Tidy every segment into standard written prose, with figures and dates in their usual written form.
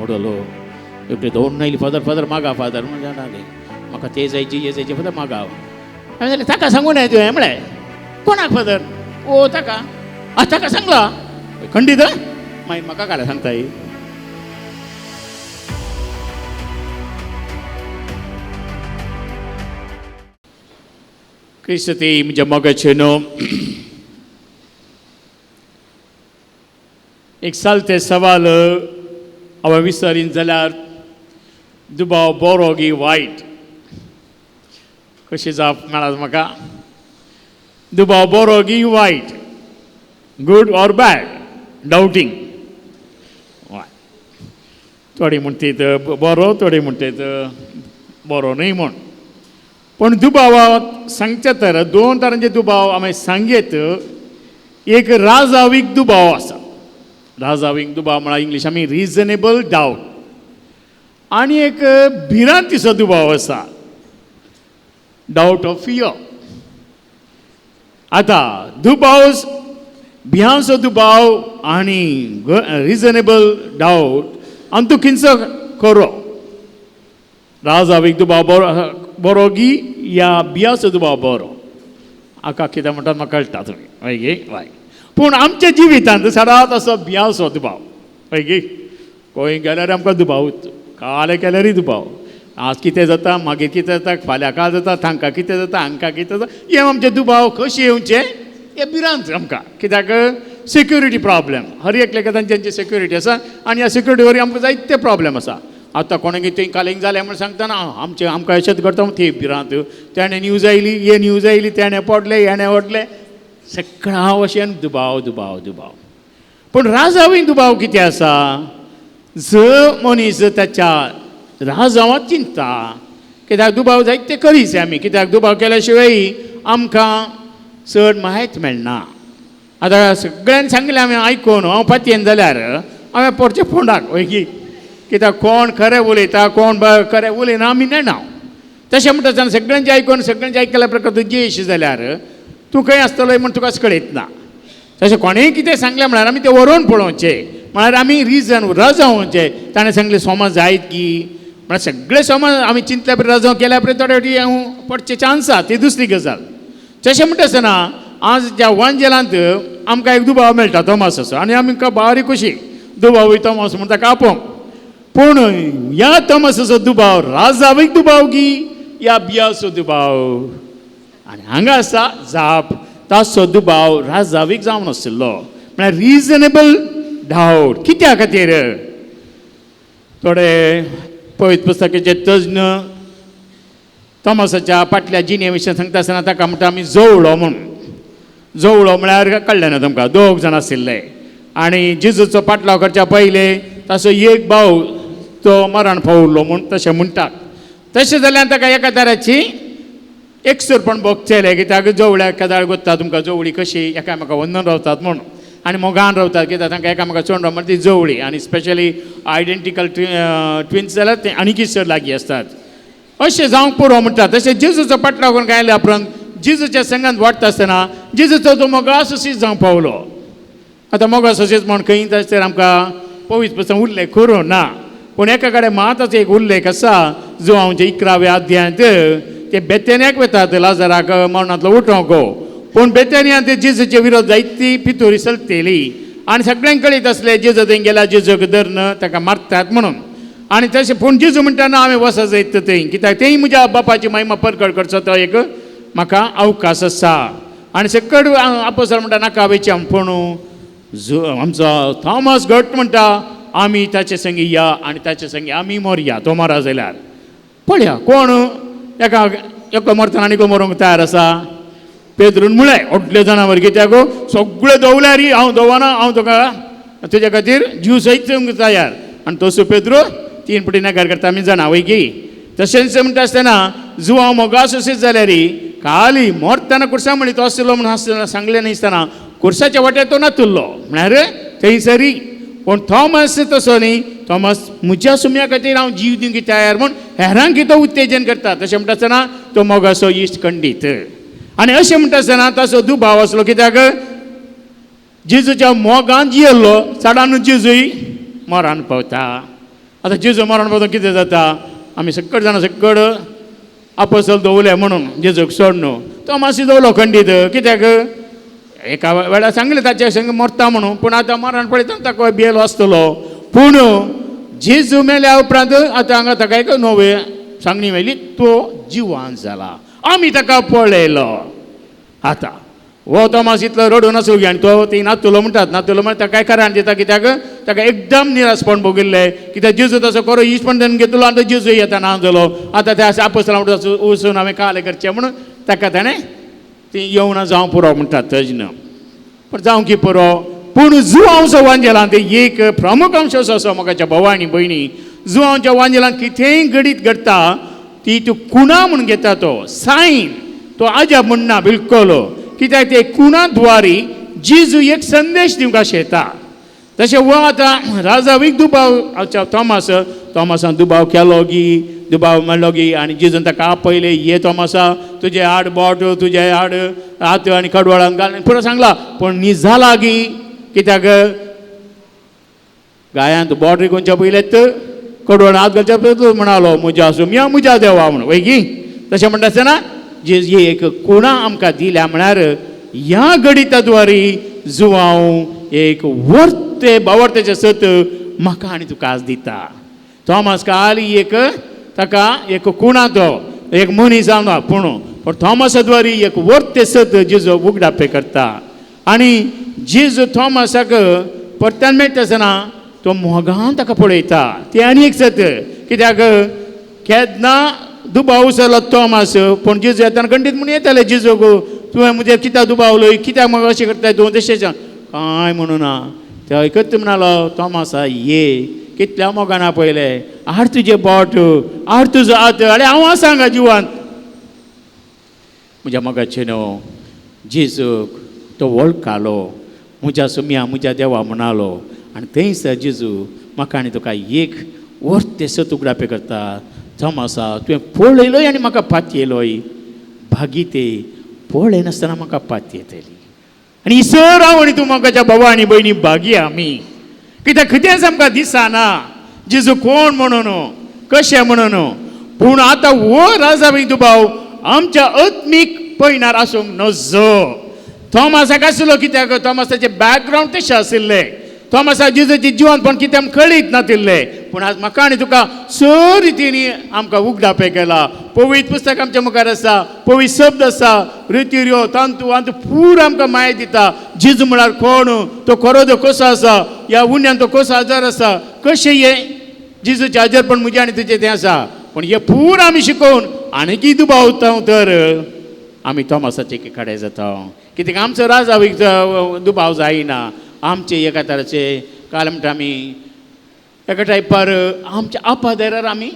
व्हडलो एकटे दोन आयली, फादर फादर मागा फादर म्हणून म्हाका ते जायची हे जायची फादर मागा. हांवें जालें ताका सांगू नये तुवें म्हळें. कोणाक फादर? ओ ताका आ ताका सांगला खंडीत मागीर म्हाका काडा सांगताय. क्रिस्ती म्हज्या मोगाचे न्हू एक सालते सवाल हांवें विचारीन जाल्यार दुबाव बरो गी वायट कशी जाप मेळत म्हाका? दुबाव बरो गी वायट, गूड ऑर बॅड, डावटींग. थोडी म्हणटीत बरो, थोडी म्हणटीत बरो न्हय म्हूण. पूण दुबावाक सांगचे तर दोन तरांचे दुबाव आमी सांगयत. एक राजावीक दुबाव आसा. राजावीक दुबाव म्हळ्यार इंग्लीश आमी रिजनेबल डावट. आनी एक भिरांतीचो दुबाव आसा, डावट ऑफ फियर. आतां दुबाव, भियांचो दुबाव आनी रिजनेबल डावट आनी तूं किंचो खरो. राजावीक दुबाव बरो बरो गी या बियाचो दुबाव बरो, हाका कितें म्हणटात म्हाका कळटा तुमी हय गे? हय. पूण आमच्या जिवितांत सदांच असो बियाचो दुबाव हय गे? खंय गेल्यार आमकां दुबावूच, काले केल्यारय दुबाव, आज कितें जाता मागीर कितें जाता, फाल्यां काल जाता, तांकां कितें जाता, हांकां कितें जाता, हे आमचे दुबाव कशे येवचे हे भिरांत आमकां. कित्याक सिक्युरिटी प्रॉब्लेम, हर एकल्याक तांची सिक्युरिटी आसा आनी ह्या सिक्युरिटी वरवीं आमकां जायते प्रॉब्लेम आसा. आतां कोणाक थंय कालिंग जालें म्हूण सांगतना आमचें आमकां अशेंच करता म्हूण ती भिरांत, तेणें न्यूज आयली, हे न्यूज आयली, तेणें पडलें, हेणें व्हडलें, सगळ्या वशेन दुबाव दुबाव दुबाव. पूण राजावूय दुबाव कितें आसा? जर मनीस ताच्या राजावात चिंता, कित्याक दुबाव जायते करीच आमी, कित्याक दुबाव केल्या शिवाय आमकां चड म्हायत मेळना. आतां सगळ्यांनी सांगलें आमी आयकून हांव पातयेन जाल्यार हांवें पोरचें फोंडाक हय की, कित्याक कोण खरें उलयता कोण खरें उलयना आमी नेणा. तशें म्हणटा आसतना सगळ्यांचें आयकून सगळ्यांचें आयकल्या प्रकार तूं जेश जाल्यार तूं खंय आसतलो म्हूण तुका कळयत ना. तशें कोणेंय कितें सांगलें म्हळ्यार आमी तें व्हरोवन पळोवचें, म्हळ्यार आमी रिजन रजावचें. ताणें सांगलें सोमाज जायत की, म्हळ्यार सगळें सोमाज आमी चिंतल्या परी रजाव केल्या परी थोडे फावटी हांव पडचे चान्स आसा, ती दुसरी गजाल. तशें म्हणटा आसतना आज ज्या वांजेलांत आमकां एक दुबाव मेळटा तोमासाचो आनी आमकां बारीक खुशी दुबावूय तोमास म्हूण ताका आपोवंक. पूण ह्या तोमासाचो दुबाव राजावीक दुबाव की ह्या बियाचो दुबाव? आनी हांगा आसा जाप, ताचो दुबाव राजावीक जावन आशिल्लो, म्हळ्यार रिजनेबल डावट. कित्या खातीर? थोडे पवित्र पुस्तकाचे तज्ञ तोमासाच्या फाटल्या जिणे विशय सांगता आसतना ताका म्हणटा आमी जवळो म्हूण. जवळो म्हळ्यार कळ्ळें ना तुमकां? दोग जाण आशिल्ले आनी जेजूचो पाटलाव करच्या पयले ताचो एक भाव तो मरण पावलो म्हूण तशें म्हणटात. तशें जाल्यार ताका एका तराची एकसुरपण भोगचेलें, कित्याक जवळ्याक काजाळ गोत्ता तुमकां जवळी कशी एकामेका वंदन रावतात म्हूण आनी मोगान रावतात, कित्याक तांकां एकामेका चोड राव ती जवळी. आनी स्पेशली आयडेंटिकल ट्विन्स जाल्यार ते आनीकय चड लागीं आसतात. अशें जावंक पुरो म्हणटा. तशें जेजूचो पाटलाव करून आयल्या उपरांत जेजूच्या संगात वाडटा आसतना जेजूचो तो मोगा सोसीत जावंक पावलो. आतां मोगा सोसीत म्हूण खंय तर आमकां पवित्र पुस्तक उल्लेख करूं ना, पूण एका कडेन मात एक उल्लेख आसा जो आमच्या 11व्या अध्यायांत ते बेतेन्याक वतात लाजराक मरणांतलो उठोवंक. पूण बेतेन्यांत जेजूचे विरोध जायती पितोरी चलतली आनी सगळ्यांक कळीत आसलें जेजू थंय गेल्या जेजूक धरून ताका मारतात म्हणून. आनी तशें पूण जेजू म्हणटा ना हांवें वचत जायत थंय, कित्याक थंय म्हज्या बापाची महिमा परगट करचो तो एक म्हाका अवकाश आसा. आनी सकड आपोसर म्हणटा नाका वेचें पूण आमचो थॉमस घट म्हणटा आमी ताचे संगी या आनी ताचे संगी आमी मोरया. तो मरा जाल्यार पळया कोण एका एकलो मरतना आनी एकलो मरूंक तयार आसा. पेद्रून म्हळें व्हडले जनावर कित्याक सगळे दवल्यार हांव दवरना, हांव तुका तुज्या खातीर जीव सयत तयार. आनी तसो पेद्रो 3 पटी नेगार करता आमी जाणा वय की. तशेंच म्हणटा आसतना जुवांव मोगा सोसीत जाल्यार खाली मरतना कुर्सा म्हळी तो आसलो म्हूण सांगलें नासतना कुर्साच्या वाट्यार तो नातुल्लो म्हळ्यार थंयसरी. पूण थॉमस तसो न्ही, थॉमस म्हज्या सुम्या खातीर हांव जीव दिवंक तयार म्हूण हेरांक तो उत्तेजन करता. तशें म्हणटा आसतना तो मोगाचो इश्ट खंडीत. आनी अशें म्हणटा आसतना ताचो दुबाव आसलो कित्याक जेजूच्या मोगान जियेल्लो चडान जेजूय मरान पावता. आतां जेजू मरण पळोवन कितें जाता, आमी सकट जाणां सकट आपोसल दवरले म्हणून जेजूक सोड न्हू, तो मातसो दवरलो खंडीत. कित्याक एका वेळार सांगलें ताचे संग मरता म्हणून, पूण आतां मरण पळयता ताका भियेलो आसतलो. पूण जेजू मेल्या उपरांत आतां हांगा ताका एक नवे सांगणी मेळ्ळी, तो जिवान जाला, आमी ताका पळयलो. आतां हो तोमास इतलो रडून आसलो आनी तो ती नातुलो म्हणटात, नातुलो म्हळ्यार ताका काय कारण दिता, कित्याक ताका एकदम निराशपण भोगिल्लें, कित्याक जेजू तसो करो इश्पण ताणें घेतलो आनी तो जेजू येता ना जालो. आतां ते आपोसला म्हणटा वचून हांवें कालें करचें म्हणून ताका ताणें ती येवना जावं पुरो म्हणटात तज्ञ, पूण जावं की पुरो. पूण जुवांवचो वांजेलांत एक प्रमुख अंश असो आसा म्हाकाच्या भावा आनी भयणी, जुवांवच्या वांजेलांत कितेंय घडीत घडटा ती तूं कुणा म्हूण घेता, तो सायन, तो आजाब म्हणना बिलकुल, कित्याक ते कुणा द्वारी जेजू एक संदेश दिवंक शेता. तशें हो आतां राजावीक दुबाव, थॉमस, थॉमसान दुबाव केलो गी, दुबाव म्हणलो गी, आनी जेजून ताका आपयलें, ये थॉमसा तुजें हाड बोट, तुजें हाड हात आनी कडवळान घाल पुरो सांगला, पूण न्ही जाला गी, कित्याक गायांत बोट रिगोवच्या पयलें कडवळ हात घालच्या पयलीं म्हणालो म्हज्या सुमया म्हज्या देवा म्हणून, वय गी. तशें म्हणटा आसतना जेजू एक कुणा आमकां दिल्या म्हळ्यार ह्या गणिता द्वारी जुवांव एक वर्ते बावर्तेचें सत म्हाका आनी तुका आज दिता. थॉमस काल एक ताका एक कुणा तो एक मनीस जावन, पूण पूण थॉमसा द्वारी एक वर्ते सत जेजू उगडापे करता. आनी जेजू थॉमसाक परत्यान मेळटा आसतना तो मोगान ताका पळयता, तें आनी एक सत. कित्याक केन्ना दुबाव उसरलो थॉमस, पूण जेजू येताना खंडीत म्हूण येताले जेजूक, तुवें म्हजेर कित्याक दुबावलोय, कित्याक म्हाका अशें करताय तूं, तशें कांय म्हणूना ना. ते एकच म्हणालो थॉमसा ये, कितल्या मोगान आपयलें, हाड तुजें बोट, हाड तुजो हात, आरे हांव आसा हांगा जिवान. म्हज्या मोगाचें न्हू जेजूक तो वळखालो, म्हज्या सुमया म्हज्या देवा म्हणालो. आनी थंयसर जेजू म्हाका आनी तुका एक वर्ते सत उगडापे करता, थॉमसा तुवें पळयलोय आनी म्हाका पातयेलोय, भागी ते पळयनासतना म्हाका पातयेतली. आनी सर हांव आनी तूं म्हाकाच्या भावा आनी भयणी भागी आमी, कित्याक कितेंच आमकां दिसना जेजू कोण म्हणून कशें म्हणून. पूण आतां हो राजा दुबाव आमच्या आत्मीक पयणार आसूंक नजो. थॉमसाक आसलो, कित्याक थॉमसाचें बॅकग्रावंड तशें आशिल्लें, थॉमसाक जेजूचें जिवनपण कितें आमकां कळीत नातिल्लें. पूण आज म्हाका आनी तुका स रितींनी आमकां उगडापें केला. पवित्र पुस्तक आमच्या मुखार आसा, पवित्र शब्द आसा, रिती तांतू आंतू पूर आमकां म्हायती दिता. जेजू म्हळ्यार कोण, तो खरो तो कसो आसा, ह्या उण्यान तो कसो आजार आसा, कशें हें जेजूचें आजारपण म्हजें आनी तुजें तें आसा. पूण हें पूर आमी शिकोवन आनीकय दुबावता तर आमी थॉमसाचे कडेन जाता, कित्याक आमचो राजा दुबाव जायना. आमचे एका तराचे काल म्हणटा आमी एका टायपार आमच्या आपादेरार आमी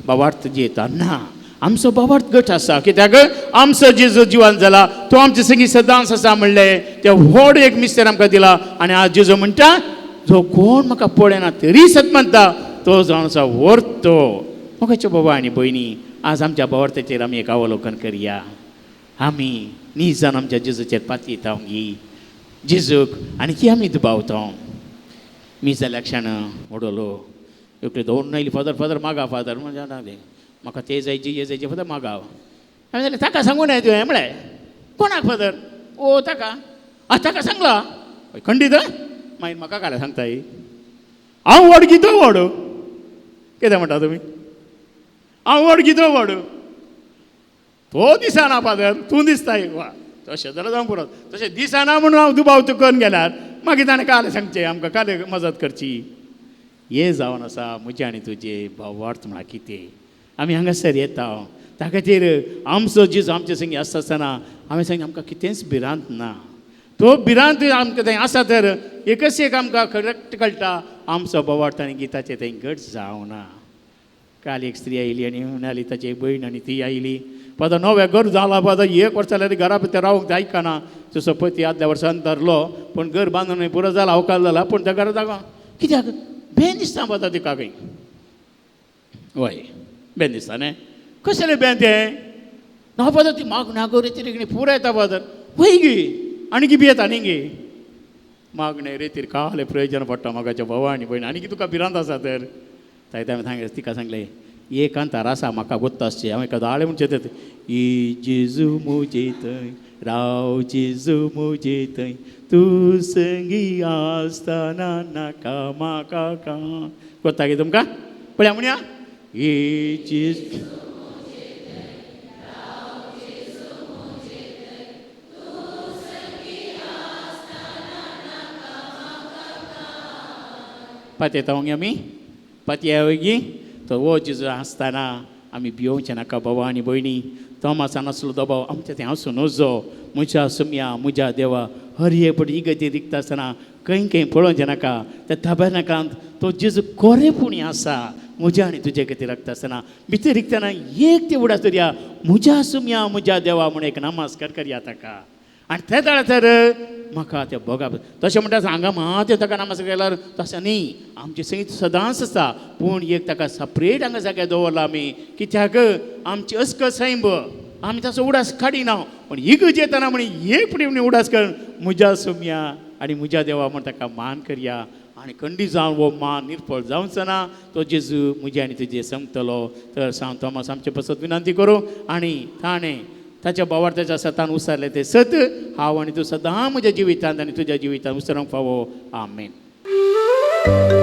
बावार्थ जियेता ना, आमचो बावार्थ गट आसा. कित्याक आमचो जेजू जिवन जाला तो आमचे संगी सदांच आसा म्हणलें तें व्हड एक मिस्तर आमकां दिला. आनी आज जेजू म्हणटा जो कोण म्हाका पळयना तरी सत मानता तो जावन आसा व्हरतो. म्हाकाचे बाबा आनी भयणी, आज आमच्या बावार्थाचेर आमी एक अवलोकन करया. आमी नीज जावन आमच्या जेजूचेर पातयेता गी जेजूक आनी की आमी दुबावता. मी जाल्या क्षण उडवलो एकटे दोन आयली, फादर फादर मागा फादर, म्हणजे म्हाका ते जायची हे जायची फादर मागा. हांवें जालें ताका सांगू नये तुवें म्हळें, कोणाक फादर? ओ ताका, आं ताका सांगला खंडीत, मागीर म्हाका काल सांगताय हांव व्हड की तो व्हड, कितें म्हणटा तुमी, हांव व्हड की तो व्हड, तो दिसना फादर तूं दिसताय, वा तशें जाल्यार जावं पुरो, तशें दिसना म्हणून हांव दुबाव तूं करून गेल्यार मागीर ताणें काल सांगचें आमकां काल मजत करची. हें जावन आसा म्हजें आनी तुजें भावार्थ म्हळ्यार कितें, आमी हांगासर येता त्या खातीर आमचो जेजू आमचे संगी आसता आसतना हांवें सांगलें आमकां कितेंच भिरांत ना. तो भिरांत आमकां थंय आसा तर एकच एक आमकां करेक्ट कळटा आमचो भावार्थ आनी गिताचें थंय घट जावना. काल एक स्त्री आयली आनी म्हणाली ताची एक भयण आनी ती आयली, फादर नवें घर जाला फादर, एक वर्स जाल्यार घरा भितर रावंक आयकना, तसो पती आदल्या वर्सान धरलो पूण घर बांदून पुरो जाला अवकाल जाला, पूण त्या घरा जागो कित्याक बेन दिसता फादर तिका खंय, वय बेन दिसता न्ही, कसलें बेन तें ना फादर, ती माग नागो रेती पुरो येता फादर, वय गी आनी की भियेता न्ही गे, मागणें रेतीर काले प्रयोजन पडटा म्हाकाच्या भावा आनी भयण, आनी की तुका भिरांत आसा तर. ताका हांवें सांगलें, तिका सांगलें एक कांतार आसा म्हाका गोत्ता आसचें, हांवें एका दाळे म्हणचें तें, ई जेजू मुजे थंय राव जेजू मुजे थंय तूं संगी आसतना नाका म्हाका का कोत्ता गे तुमकां पळया म्हणया ई जेजू. पातयेता आमी पातयेवगी तो हो जेजू आसतना आमी भियोवचें नाका बाबा आनी भयणी. तोमासान आसलो दबाव आमच्या थंय आसूं नजो. म्हज्या सुमया म्हज्या देवा हर एक पटी इगर्जेंत रिगता आसतना खंय खंय पळोवचें नाका. त्या ताबेरनाकांत तो जेजू कोरेपुणी आसा म्हज्या आनी तुजे खातीर राखता आसतना भितर रिगतना एक ते उडास दवरया म्हज्या सुमया म्हज्या देवा म्हूण एक नमस्कार करया ताका. आनी ते वेळार तर म्हाका तें भोगा तशें म्हणटा हांगा मात ताका नमस्कार केल्यार तशें न्ही, आमचें संगीत सदांच आसता पूण एक ताका सपरेट हांगा जाग्यार दवरला आमी कित्याक आमची अस्क सैंब आमी ताचो उडास काडिना पूण इगर्ज येतना म्हण एक पटी उडास कर म्हज्या सुमया आनी म्हज्या देवा म्हण ताका मान करया आनी खंडी जावन हो मान निर्फळ जावचो ना तो जेजू म्हजे आनी तुजें संगतलो. तर सांत तोमास आमचे पसत विनंती करूं आनी ताणें ताच्या भावार्थाच्या सतान उसारलें तें सत हांव आनी तूं सदां म्हज्या जिवितांत आनी तुज्या जिवितांत उसरोंक फावो. आमेन.